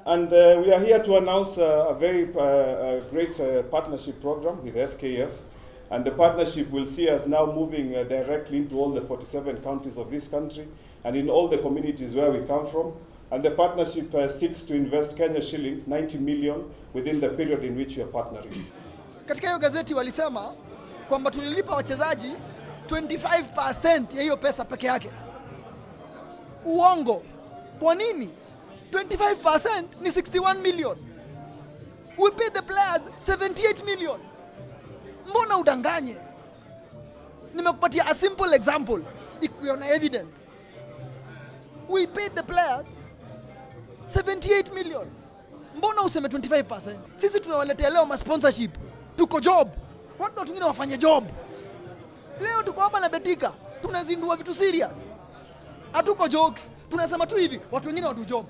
And we are here to announce a very great partnership program with FKF. And the partnership will see us now moving directly into all the 47 counties of this country and in all the communities where we come from. And the partnership seeks to invest Kenya shillings 90 million within the period in which we are partnering. Katika hiyo gazeti walisema kwamba tulilipa wachezaji 25% ya hiyo pesa peke yake. Uongo. Kwa nini? 25% ni 61 million. We paid the players 78 million. Mbona udanganye? Nimekupatia a simple example ikiwa na evidence. We paid the players 78 million. Mbona useme 25%? Sisi tunawaletea leo ma sponsorship. Tuko job. Watu wengine wafanye job. Leo tuko hapa na Betika, tunazindua vitu serious. Hatuko jokes, tunasema tu hivi, watu wengine wadu job.